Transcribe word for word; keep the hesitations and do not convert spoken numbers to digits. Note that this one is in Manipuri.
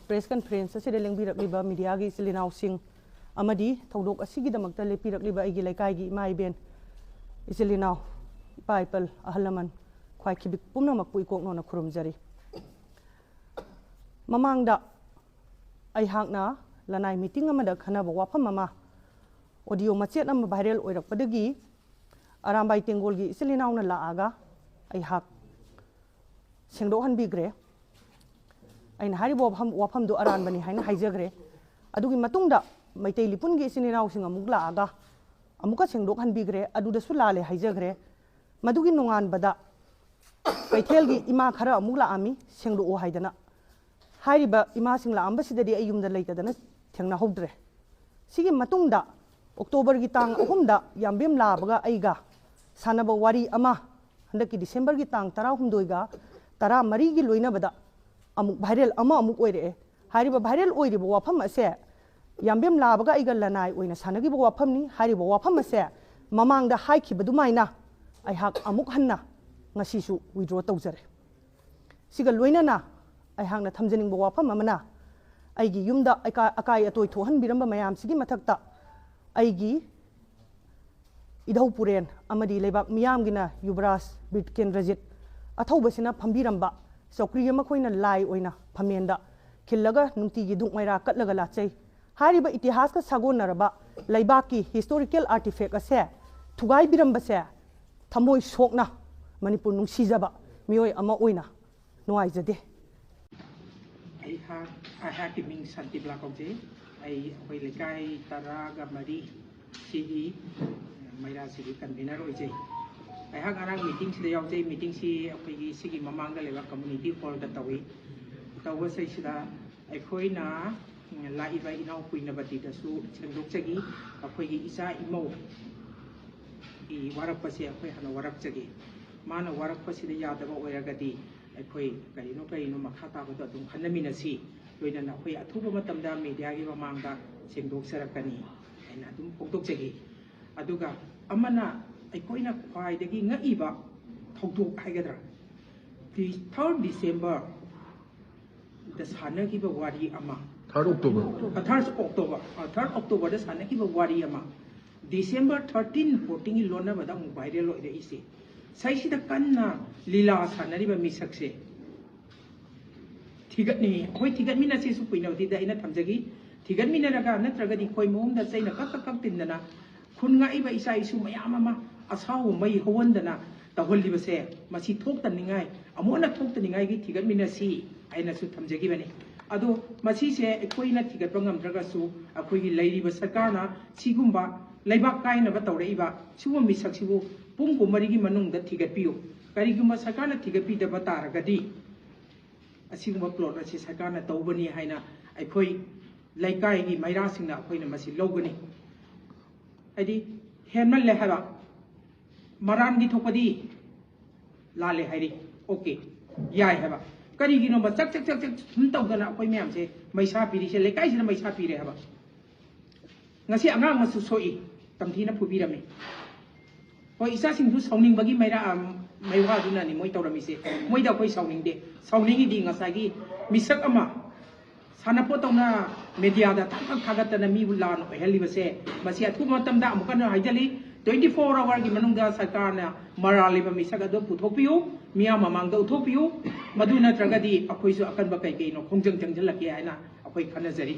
ꯄ꯭ꯔꯦꯁ ꯀꯟꯐꯔꯦꯟꯁ ꯑꯁꯤꯗ ꯂꯦꯡꯕꯤꯔꯛꯂꯤꯕ ꯃꯤꯗꯤꯌꯥꯒꯤ ꯏꯆꯤꯜ ꯏꯅꯥꯎꯁꯤꯡ ꯑꯃꯗꯤ ꯊꯧꯗꯣꯛ ꯑꯁꯤꯒꯤꯗꯃꯛꯇ ꯂꯦꯞꯄꯤꯔꯛꯂꯤꯕ ꯑꯩꯒꯤ ꯂꯩꯀꯥꯏꯒꯤ ꯏꯃꯥ ꯏꯕꯦꯟ, ꯏꯆꯤꯜ ꯏꯅꯥꯎ, ꯏꯄꯥ ꯏꯄꯜ, ꯑꯍꯜ ꯂꯃꯟ, ꯈ꯭ꯋꯥꯏ ꯈꯤꯕꯤꯛ ꯄꯨꯝꯅꯃꯛꯄꯨ ꯏꯀꯣꯛꯅꯣꯅ ꯈꯨꯔꯨꯝꯖꯔꯤ꯫ ꯃꯃꯥꯡꯗ ꯑꯩꯍꯥꯛꯅ ꯂꯅꯥꯏ ꯃꯤꯇꯤꯡ ꯑꯃꯗ ꯈꯟꯅꯕ ꯋꯥꯐꯝ ꯑꯃ ꯑꯣꯗꯤꯑꯣ ꯃꯆꯦꯠ ꯑꯃ ꯚꯥꯏꯔꯦꯜ ꯑꯣꯏꯔꯛꯄꯗꯒꯤ ꯑꯔꯥꯝꯕꯥꯏ ꯇꯦꯡꯒꯣꯜꯒꯤ ꯏꯆꯤꯜ ꯏꯅꯥꯎꯅ ꯂꯥꯛꯑꯒ ꯑꯩꯍꯥꯛ ꯁꯦꯡꯗꯣꯛꯍꯟꯕꯤꯈ꯭ꯔꯦ꯫ ꯑꯩꯅ ꯍꯥꯏꯔꯤꯕ ꯋꯥꯐꯝ, ꯋꯥꯐꯝꯗꯨ ꯑꯔꯥꯟꯕꯅꯤ ꯍꯥꯏꯅ ꯍꯥꯏꯖꯈ꯭ꯔꯦ꯫ ꯑꯗꯨꯒꯤ ꯃꯇꯨꯡꯗ ꯃꯩꯇꯩ ꯂꯤꯄꯨꯟꯒꯤ ꯏꯆꯤꯟ ꯏꯅꯥꯎꯁꯤꯡ ꯑꯃꯨꯛ ꯂꯥꯛꯑꯒ ꯑꯃꯨꯛꯀ ꯁꯦꯡꯗꯣꯛꯍꯟꯕꯤꯈ꯭ꯔꯦ, ꯑꯗꯨꯗꯁꯨ ꯂꯥꯜꯂꯦ ꯍꯥꯏꯖꯈ꯭ꯔꯦ꯫ ꯃꯗꯨꯒꯤ ꯅꯣꯡꯉꯥꯟꯕꯗ ꯀꯩꯊꯦꯜꯒꯤ ꯏꯃꯥ ꯈꯔ ꯑꯃꯨꯛ ꯂꯥꯛꯑꯝꯃꯤ, ꯁꯦꯡꯗꯣꯛꯑꯣ ꯍꯥꯏꯗꯅ꯫ ꯍꯥꯏꯔꯤꯕ ꯏꯃꯥꯁꯤꯡ ꯂꯥꯛꯑꯝꯕꯁꯤꯗꯗꯤ ꯑꯩ ꯌꯨꯝꯗ ꯂꯩꯇꯗꯅ ꯊꯦꯡꯅꯍꯧꯗ꯭ꯔꯦ꯫ ꯁꯤꯒꯤ ꯃꯇꯨꯡꯗ ꯑꯣꯛꯇꯣꯕꯔꯒꯤ ꯇꯥꯡ ꯑꯍꯨꯝꯗ ꯌꯥꯝꯕꯦꯝ ꯂꯥꯕꯒ ꯑꯩꯒ ꯁꯥꯟꯅꯕ ꯋꯥꯔꯤ ꯑꯃ ꯍꯟꯗꯛꯀꯤ ꯗꯤꯁꯦꯝꯕꯔꯒꯤ ꯇꯥꯡ ꯇꯔꯥꯍꯨꯝꯗꯣꯏꯒ ꯇꯔꯥꯃꯔꯤꯒꯤ ꯂꯣꯏꯅꯕꯗ ꯑꯃꯨꯛ ꯚꯥꯏꯔꯦꯜ ꯑꯃ ꯑꯃꯨꯛ ꯑꯣꯏꯔꯛꯑꯦ꯫ ꯍꯥꯏꯔꯤꯕ ꯚꯥꯏꯔꯦꯜ ꯑꯣꯏꯔꯤꯕ ꯋꯥꯐꯝ ꯑꯁꯦ ꯌꯥꯝꯕꯦꯝ ꯂꯥꯕꯒ ꯑꯩꯒ ꯂꯅꯥꯏ ꯑꯣꯏꯅ ꯁꯥꯟꯅꯈꯤꯕ ꯋꯥꯐꯝꯅꯤ꯫ ꯍꯥꯏꯔꯤꯕ ꯋꯥꯐꯝ ꯑꯁꯦ ꯃꯃꯥꯡꯗ ꯍꯥꯏꯈꯤꯕ ꯑꯗꯨꯃꯥꯏꯅ ꯑꯩꯍꯥꯛ ꯑꯃꯨꯛ ꯍꯟꯅ ꯉꯁꯤꯁꯨ ꯋꯤꯗ꯭ꯔꯣ ꯇꯧꯖꯔꯦ꯫ ꯁꯤꯒ ꯂꯣꯏꯅꯅ ꯑꯩꯍꯥꯛꯅ ꯊꯝꯖꯅꯤꯡꯕ ꯋꯥꯐꯝ ꯑꯃꯅ, ꯑꯩꯒꯤ ꯌꯨꯝꯗ ꯑꯀꯥ-, ꯑꯀꯥꯏ ꯑꯇꯣꯏ ꯊꯣꯛꯍꯟꯕꯤꯔꯝꯕ ꯃꯌꯥꯝꯁꯤꯒꯤ ꯃꯊꯛꯇ ꯑꯩꯒꯤ ꯏꯙꯧ ꯄꯨꯔꯦꯟ ꯑꯃꯗꯤ ꯂꯩꯕꯥꯛ ꯃꯤꯌꯥꯝꯒꯤꯅ ꯌꯨꯕꯔꯥꯖ ꯕꯤꯔ ꯇꯤꯀꯦꯟꯗ꯭ꯔꯖꯤꯠ ꯑꯊꯧꯕꯁꯤꯅ ꯐꯝꯕꯤꯔꯝꯕ ꯆꯧꯀ꯭ꯔꯤ ꯑꯃ ꯑꯩꯈꯣꯏꯅ ꯂꯥꯏ ꯑꯣꯏꯅ ꯐꯝꯃꯦꯟꯗ ꯈꯤꯜꯂꯒ ꯅꯨꯡꯇꯤꯒꯤ ꯙꯨꯛ ꯃꯩꯔꯥ ꯀꯠꯂꯒ ꯂꯥꯠꯆꯩ꯫ ꯍꯥꯏꯔꯤꯕ ꯏꯇꯤꯍꯥꯁꯀ ꯁꯥꯒꯣꯟꯅꯔꯕ ꯂꯩꯕꯥꯛꯀꯤ ꯍꯤꯁꯇꯣꯔꯤꯀꯦꯜ ꯑꯥꯔꯇꯤꯐꯦꯛ ꯑꯁꯦ ꯊꯨꯒꯥꯏꯕꯤꯔꯝꯕꯁꯦ ꯊꯃꯣꯏ ꯁꯣꯛꯅ ꯃꯅꯤꯄꯨꯔ ꯅꯨꯡꯁꯤꯖꯕ ꯃꯤꯑꯣꯏ ꯑꯃ ꯑꯣꯏꯅ ꯅꯨꯡꯉꯥꯏꯖꯗꯦ꯫ ꯑꯩꯍꯥꯛ, ꯑꯩꯍꯥꯛꯀꯤ ꯃꯤꯡ ꯁꯥꯟꯇꯤꯕꯂꯥ ꯀꯧꯖꯩ꯫ ꯑꯩ ꯑꯩꯈꯣꯏ ꯂꯩꯀꯥꯏ ꯇꯔꯥꯒ ꯃꯔꯤ ꯁꯤꯒꯤ ꯃꯩꯔꯥꯁꯤꯒꯤ ꯀꯟꯚꯤꯅꯔ ꯑꯣꯏꯖꯩ꯫ ꯑꯩꯍꯥꯛ ꯉꯔꯥꯡ ꯃꯤꯇꯤꯡꯁꯤꯗ ꯌꯥꯎꯖꯩ꯫ ꯃꯤꯇꯤꯡꯁꯤ ꯑꯩꯈꯣꯏꯒꯤ ꯁꯤꯒꯤ ꯃꯃꯥꯡꯗ ꯂꯩꯕ ꯀꯝꯃꯨꯅꯤꯇꯤ ꯍꯣꯜꯗ ꯇꯧꯏ꯫ ꯇꯧꯕꯁꯤꯗꯩꯁꯤꯗ ꯑꯩꯈꯣꯏꯅ ꯂꯥꯛꯏꯕ ꯏꯅꯥꯎ ꯀꯨꯏꯅꯕꯇꯤꯗꯁꯨ ꯁꯦꯡꯗꯣꯛꯆꯈꯤ꯫ ꯑꯩꯈꯣꯏꯒꯤ ꯏꯆꯥ ꯏꯃꯧ ꯒꯤ ꯋꯥꯔꯛꯄꯁꯦ ꯑꯩꯈꯣꯏ ꯍꯥꯟꯅ ꯋꯥꯔꯛꯆꯒꯦ꯫ ꯃꯥꯅ ꯋꯥꯔꯛꯄꯁꯤꯗ ꯌꯥꯗꯕ ꯑꯣꯏꯔꯒꯗꯤ ꯑꯩꯈꯣꯏ ꯀꯔꯤꯅꯣ ꯀꯔꯤꯅꯣ ꯃꯈꯥ ꯇꯥꯕꯗꯣ ꯑꯗꯨꯝ ꯈꯟꯅꯃꯤꯟꯅꯁꯤ꯫ ꯂꯣꯏꯅꯅ ꯑꯩꯈꯣꯏ ꯑꯊꯨꯕ ꯃꯇꯝꯗ ꯃꯦꯗꯤꯌꯥꯒꯤ ꯃꯃꯥꯡꯗ ꯁꯦꯡꯗꯣꯛꯆꯔꯛꯀꯅꯤ ꯍꯥꯏꯅ ꯑꯗꯨꯝ ꯐꯣꯡꯗꯣꯛꯆꯒꯦ꯫ ꯑꯗꯨꯒ ꯑꯃꯅ ꯑꯩꯈꯣꯏꯅ ꯈ꯭ꯋꯥꯏꯗꯒꯤ ꯉꯛꯏꯕ ꯊꯧꯗꯣꯛ ꯍꯥꯏꯒꯗ꯭ꯔꯥ, ꯊꯥꯔꯠ ꯗꯤꯁꯦꯝꯕꯔ ꯗ ꯁꯥꯟꯅꯈꯤꯕ ꯋꯥꯔꯤ ꯑꯃ, ꯊꯥꯔꯠ ꯑꯣꯛꯇꯣꯕꯔ ꯊꯥꯔꯠ ꯑꯣꯛꯇꯣꯕꯔ ꯊꯥꯔꯠ ꯑꯣꯛꯇꯣꯕꯔꯗ ꯁꯥꯟꯅꯈꯤꯕ ꯋꯥꯔꯤ ꯑꯃ ꯗꯤꯁꯦꯝꯕꯔ ꯊꯥꯔꯇꯤꯟ ꯐꯣꯔꯇꯤꯟꯒꯤ ꯂꯣꯟꯅꯕꯗ ꯑꯃꯨꯛ ꯚꯥꯏꯔꯦꯜ ꯑꯣꯏꯔꯛꯏꯁꯦ꯫ ꯁꯩꯁꯤꯗ ꯀꯟꯅ ꯂꯤꯂꯥ ꯁꯥꯟꯅꯔꯤꯕ ꯃꯤꯁꯛꯁꯦ ꯊꯤꯒꯠꯅꯤꯡꯉꯤ꯫ ꯑꯩꯈꯣꯏ ꯊꯤꯒꯠꯃꯤꯟꯅꯁꯤꯁꯨ ꯀꯨꯏꯅꯕꯗꯤꯗ ꯑꯩꯅ ꯊꯝꯖꯈꯤ꯫ ꯊꯤꯒꯠꯃꯤꯟꯅꯔꯒ ꯅꯠꯇ꯭ꯔꯒꯗꯤ ꯈꯣꯏ ꯃꯑꯣꯡꯗ ꯆꯩꯅ ꯀꯛ ꯀꯛ ꯀꯛ ꯇꯤꯟꯗꯅ ꯈꯨꯟ ꯉꯥꯛꯏꯕ ꯏꯆꯥ ꯏꯁꯨ ꯃꯌꯥꯝ ꯑꯃ ꯑꯁꯥꯎꯕ ꯃꯩ ꯍꯧꯍꯟꯗꯅ ꯇꯧꯍꯜꯂꯤꯕꯁꯦ ꯃꯁꯤ ꯊꯣꯛꯇꯅꯤꯡꯉꯥꯏ, ꯑꯃꯨꯛ ꯍꯟꯅ ꯊꯣꯛꯇꯅꯤꯡꯉꯥꯏꯒꯤ ꯊꯤꯒꯠꯃꯤꯟꯅꯁꯤ ꯍꯥꯏꯅꯁꯨ ꯊꯝꯖꯈꯤꯕꯅꯤ꯫ ꯑꯗꯣ ꯃꯁꯤꯁꯦ ꯑꯩꯈꯣꯏꯅ ꯊꯤꯒꯠꯄ ꯉꯝꯗ꯭ꯔꯒꯁꯨ ꯑꯩꯈꯣꯏꯒꯤ ꯂꯩꯔꯤꯕ ꯁꯔꯀꯥꯔꯅ ꯁꯤꯒꯨꯝꯕ ꯂꯩꯕꯥꯛ ꯀꯥꯏꯅꯕ ꯇꯧꯔꯛꯏꯕ ꯁꯤꯒꯨꯝꯕ ꯃꯤꯁꯛꯁꯤꯕꯨ ꯄꯨꯡ ꯀꯨꯟꯃꯔꯤꯒꯤ ꯃꯅꯨꯡꯗ ꯊꯤꯒꯠꯄꯤꯌꯨ꯫ ꯀꯔꯤꯒꯨꯝꯕ ꯁꯔꯀꯥꯔꯅ ꯊꯤꯒꯠꯄꯤꯗꯕ ꯇꯥꯔꯒꯗꯤ ꯑꯁꯤꯒꯨꯝꯕ ꯄ꯭ꯂꯣꯠ ꯑꯁꯤ ꯁꯔꯀꯥꯔꯅ ꯇꯧꯕꯅꯤ ꯍꯥꯏꯅ ꯑꯩꯈꯣꯏ ꯂꯩꯀꯥꯏꯒꯤ ꯃꯩꯔꯥꯁꯤꯡꯅ ꯑꯩꯈꯣꯏꯅ ꯃꯁꯤ ꯂꯧꯒꯅꯤ꯫ ꯍꯥꯏꯗꯤ ꯍꯦꯟꯃꯜꯂꯦ ꯍꯥꯏꯕ꯫ ꯃꯔꯥꯟꯒꯤ ꯊꯣꯛꯄꯗꯤ ꯂꯥꯜꯂꯦ ꯍꯥꯏꯔꯤ, ꯑꯣꯀꯦ, ꯌꯥꯏ ꯍꯥꯏꯕ꯫ ꯀꯔꯤꯒꯤꯅꯣꯕ ꯆꯛ ꯆꯛ ꯆꯛ ꯆꯛ ꯁꯨꯝ ꯇꯧꯗꯅ ꯑꯩꯈꯣꯏ ꯃꯌꯥꯝꯁꯦ ꯃꯩꯁꯥ ꯄꯤꯔꯤꯁꯦ, ꯂꯩꯀꯥꯏꯁꯤꯗ ꯃꯩꯁꯥ ꯄꯤꯔꯦ ꯍꯥꯏꯕ꯫ ꯉꯁꯤ ꯑꯉꯥꯡ ꯑꯃꯁꯨ ꯁꯣꯛꯏ, ꯇꯝꯊꯤꯅ ꯐꯨꯕꯤꯔꯝꯃꯤ꯫ ꯍꯣꯏ, ꯏꯆꯥꯁꯤꯡꯗꯨ ꯁꯥꯎꯅꯤꯡꯕꯒꯤ ꯃꯩꯔꯥ ꯃꯩꯋꯥꯗꯨꯅꯅꯤ ꯃꯣꯏ ꯇꯧꯔꯝꯃꯤꯁꯦ꯫ ꯃꯣꯏꯗ ꯑꯩꯈꯣꯏ ꯁꯥꯎꯅꯤꯡꯗꯦ꯫ ꯁꯥꯎꯅꯤꯡꯉꯤꯗꯤ ꯉꯁꯥꯏꯒꯤ ꯃꯤꯁꯛ ꯑꯃ ꯁꯥꯟꯅꯄꯣꯠꯇꯧꯅ ꯃꯦꯗꯤꯌꯥꯗ ꯊꯥꯡꯀꯛ ꯊꯥꯒꯠꯇꯅ ꯃꯤꯕꯨ ꯂꯥꯟ ꯑꯣꯏꯍꯜꯂꯤꯕꯁꯦ, ꯃꯁꯤ ꯑꯊꯨꯕ ꯃꯇꯝꯗ ꯑꯃꯨꯛ ꯍꯟꯅ ꯍꯥꯏꯖꯜꯂꯤ, ꯇ꯭ꯋꯦꯟꯇꯤ ꯐꯣꯔ ꯑꯋꯥꯔꯒꯤ ꯃꯅꯨꯡꯗ ꯁꯔꯀꯥꯔꯅ ꯃꯔꯥꯜ ꯂꯩꯕ ꯃꯤꯁꯛ ꯑꯗꯨ ꯄꯨꯊꯣꯛꯄꯤꯌꯨ, ꯃꯤꯌꯥꯝ ꯃꯃꯥꯡꯗ ꯎꯠꯊꯣꯛꯄꯤꯌꯨ꯫ ꯃꯗꯨ ꯅꯠꯇ꯭ꯔꯒꯗꯤ ꯑꯩꯈꯣꯏꯁꯨ ꯑꯀꯟꯕ ꯀꯩ ꯀꯩꯅꯣ ꯈꯣꯡꯖꯪ ꯆꯪꯁꯤꯜꯂꯛꯀꯦ ꯍꯥꯏꯅ ꯑꯩꯈꯣꯏ ꯈꯟꯅꯖꯔꯤ꯫